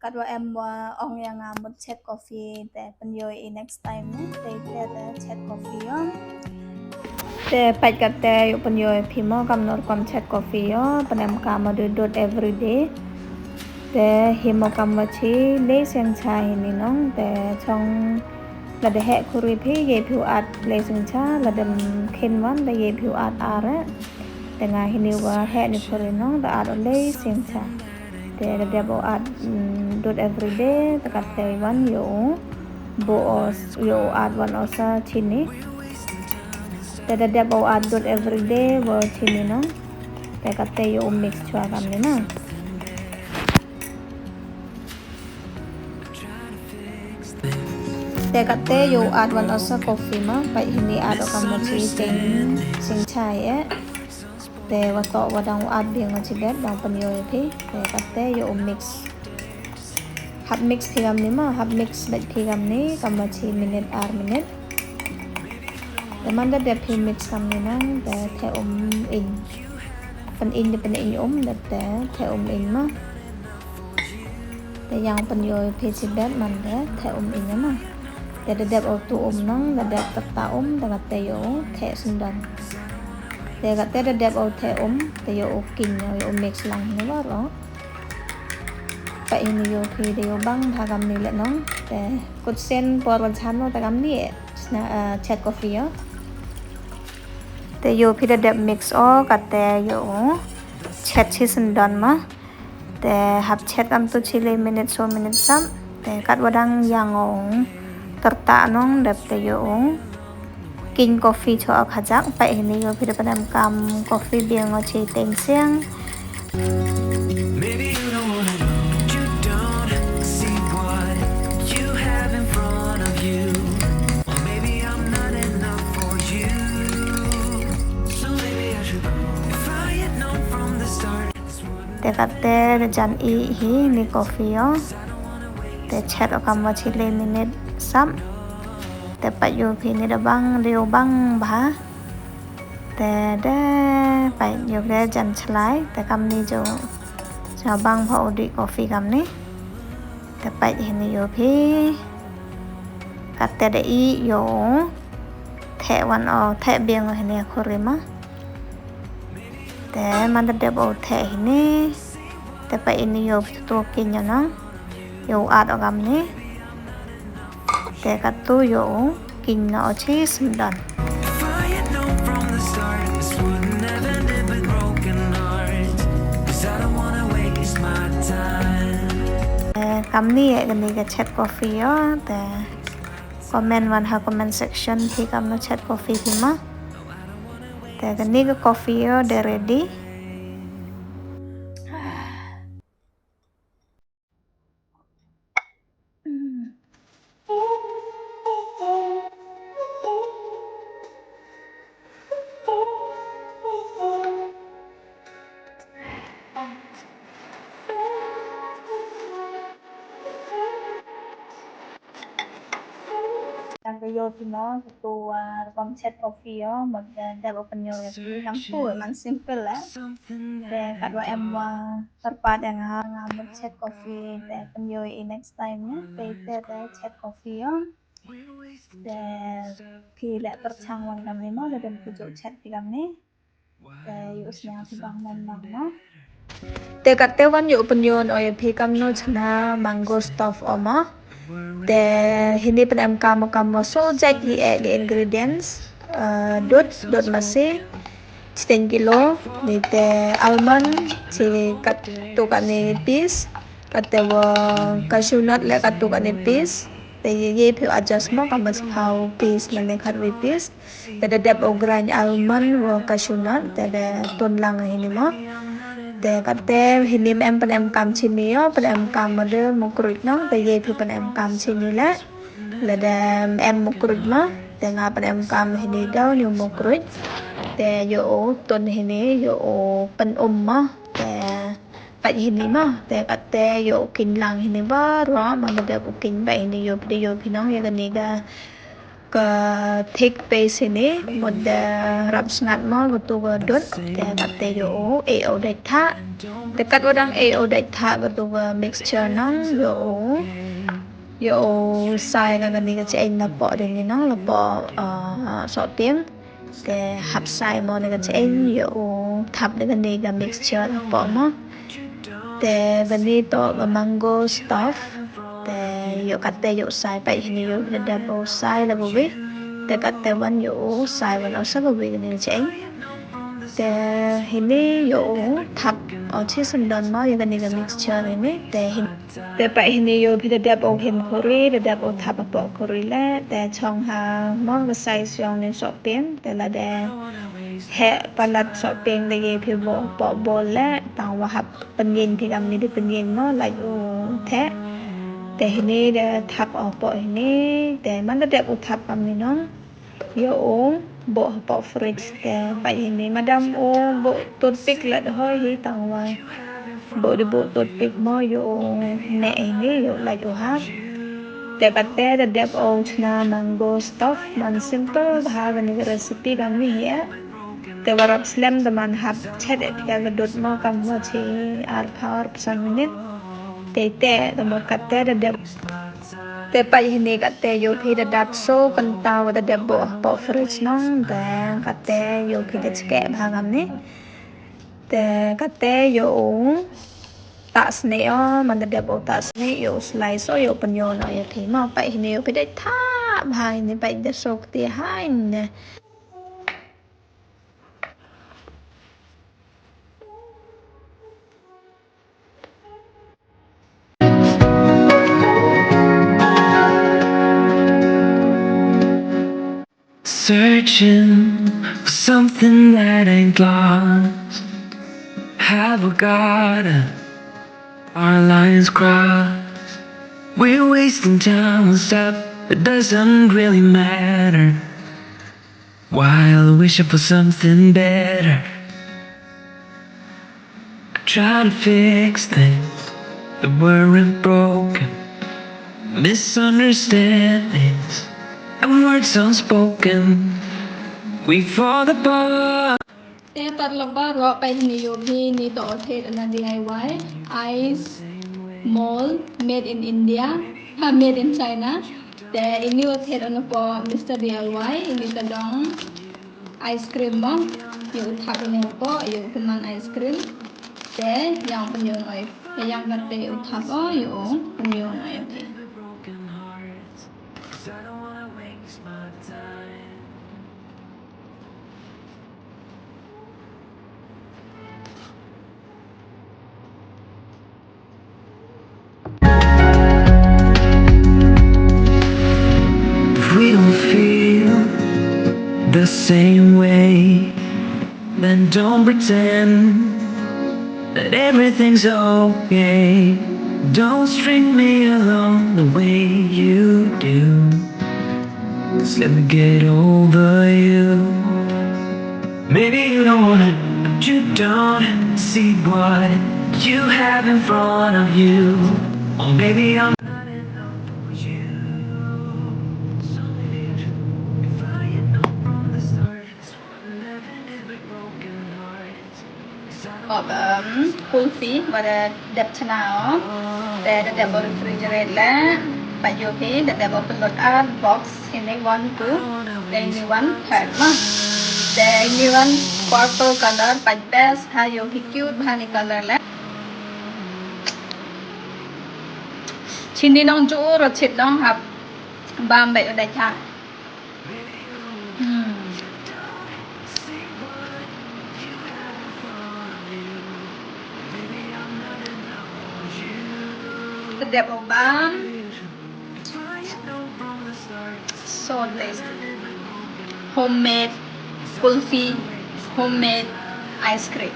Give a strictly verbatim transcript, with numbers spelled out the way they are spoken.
Katwa em wa ong ïa nga mut chet coffee te pynïoh i next time ne te te te chet coffee ïa. Te peit katte ïoh pynïoh phi mo kamno rukom chet coffee ïa, pynem kam ma dud dud everyday. Te hi mo kam wa chi le seng cha hi ni nong te chong lada heh khuri phi ïa phi u at le seng cha, lada khin wan da ïa phi u at ar eh. Te nga hi ni wa heh ni khuri nong da at le seng cha. Te da dep u at dud everyday te katte wan ïoh u bo os ïoh u at wan osa chini. Te da dep u at dud everyday wa chini nong. Te katte ïoh u mix chwa kam ni nong. Te katte ïoh u at wan osa coffee ma, peit hi ni at o kam wa chi teng seng cha eh. Te wa toh wa dang u at biang wa chi dep dang pynïoh ïa phi. Te katte ïoh u mix. Hap mix phi kam ni ma, hap mix beit phi kam ni kam wa chi minit ar minit. Te man da dep phi mix kam ni nang te the um in. Pyn in de pyn in um da te the um in ma. Te ïang pynïoh phi chi bep man te the um in ma. Te da dep u tu um nang da dep tak ta um da katte ïoh the sendon. Te katte da dep u the um te ïoh u king ïoh u mix lang ni wa ro. Peit hi ni ïoh phi da ïoh bang bha kam ni le nong. Te kut sen por wan chan no te kam ni eh sna chet coffee ïoh. Te ïoh phi da dep mix o katte ïoh u chet chi sendon ma. Te hap chet kam tu chi le minit so minit sam. Te katwa dang ïang ong terta nong dep te ïoh ong king coffee cho ak hajak. Peit hi ni ïoh phi da pynem kam coffee biang o chi teng seng. Maybe you don't wanna know, you don't see what you have in front of you. Or maybe I'm not enough for you. So maybe I should go if I had known from the start. Te katte da jan i hi ni coffee ïoh. Te chet o kam wa chi le minit sam. Te peit ïoh phi ni da bang da ïoh bang bha. Te de peit ïoh de jan chlai te kam ni jo. Cha bang bha u di coffee kam ni. Te peit hi ni ïoh phi. Katte da i ïoh. The wan o the biang o hi ni khuri ma. Te man da dep o the hi ni. Te peit hi ni ïoh phi tu king ïoh nang. Ïoh u at o kam ni. Te katu ïoh u king na o chi sendon. If I had known from the start, this wouldn't have ended with broken hearts. 'Cause I don't wanna waste my time. Te kam ni eh kani ka chet coffee ïoh te comment wan ha comment section phi kamno chet coffee phi ma. Te kani ka coffee ïoh de ready. Tang ka ïoh phi mo, katu, ah, rukom chet coffee ïoh, mut, ah, dep u pynïoh ïa phi, nang pu, man simple eh. Te katwa em wa kyrpad ïa nga, nga mut chet coffee, te pynïoh i next time ne, te te te chet coffee ïoh. Te phi leh pyrchang wan kam ni mo, lada phi ju chet phi kam ni. Te ïoh sñiaw phi bang mon bang mo. Te katte wan ïoh pynïoh o ïa phi kamno chna mango stuff o mo. Te hini pynemkam o kam mo so jait hi eh ki ingredients. Eh, dud, dud masi. Chiteng kilo, ni te almond, chi katto katne piece. Katte wa cashew nut le katto katne piece. Te ye ye phi adjust mo kam mo chi phaw piece mane khatwi piece. Te da dep u grind almond wa cashew nut, te da tun lang hini mo. Te katte hini em pynemkam chini ïoh, pynemkam mo de mukruit no, te ye phi pynemkam chini le. Lada em mukruit mo, te nga pynemkam hini daw ni mukruit. Te ïoh u tun hini, ïoh u pynum mo. Te peit hini mo, te katte ïoh u king lang hini baroh, mo da dep u king peit hini ïoh phi de ïoh phi nong ïa kani ka Ka thick paste hini mut da rap sngat mo, katu ka dud. Te kate ïoh u, ïoh u dait thah. Te katwa dang ïoh u dait thah katu ka mixture nang, ïoh u, ïoh u sai ka kani ka cheng na poh dini nang, la poh, ah, sohtieng. Te hap sai mo na ka cheng, ïoh u thap na kani ka mixture na poh mo. Te kani toh ka mango stuff. Te ïoh kate ïoh sai, pait hini ïoh phi da dep u sai la kawi. Te kate wan ïoh u sai wan u sa kawi kani ka cheng. Te hini ïoh u thap u chi syndon mo ïa kani ka mixture hini. Te hin, te pait hini ïoh phi da dep u hin khuri, da dep u thap hapoh khuri leh. Te chong ha mo ka size jong ni sohtieng. Te lada heh palat sohtieng da ïoh phi buh hapoh bowl leh, tang wa hap pynïeng phi kamni da pynïeng mo, lait u theh. Te hini da thap u hapoh hini. Te man da dep u thap kamni nong, ïoh u buh hapoh fridge. Te pait hini, madam u buh toothpick lad hoi hi, tang wa buh da buh toothpick mo, ïoh u neh hini, ïoh u lait u hap. Te kate da dep u chna mango stuff, man simple bha kani ka recipe kamni hi eh. Te wa rap slem da man hap chet eh phi ka dud mo, kam wa chi arphaw arphew san minit. Te te da mut kate da dep. Te pait hini kate ïoh phi da dap so kynta wa da dep buh hapoh fridge nong. Te kate ïoh phi da chkeh bha kamni. Te kate ïoh u tah snieh o, man da dep u tah snieh ïoh u slice o, ïoh u pynïoh noh ïa phi mo. Pait hini ïoh phi da thah bha hini, pait da so kti ha hini. Searching for something that ain't lost. Have we got it? Our lines crossed. We're wasting time on stuff that doesn't really matter. While wishing for something better. Trying to fix things that weren't broken. Misunderstandings and words unspoken. We fall apart. Te paralok baroh, pait hini ïoh phi, ini toh thied na D I Y, Ice Mold, made in India, ha, made in China. Te ini u thied na poh Mister D I Y, ini ka dong ice cream mo, ïoh u thap ini hapoh, ïoh u pynman ice cream. Te ïa u pynïoh noh, ïa kate u thap o, ïoh u pynïoh noh, okay. If we don't feel the same way, then don't pretend that everything's okay. Don't string me along the way you do. Just let me get over you. Maybe you don't want it, but you don't see what you have in front of you. Or maybe I'm not enough for you. So maybe I should, if I had known from the start, this wouldn't have ended with broken hearts. Of, um, kulfi, wa da dep chna o. Te da dep o refrigerate leh, pait ïoh phi, da dep o pynlut ar box, ini one, two, te ini one, third mo. Te ini one purple color, pait best, ha ïoh phi cute bha ini color leh. Chini nong jur, chit nong hap bam bait u dait thah. Hmm. Sedap, oh, bam. So tasty. Homemade kulfi, homemade ice cream.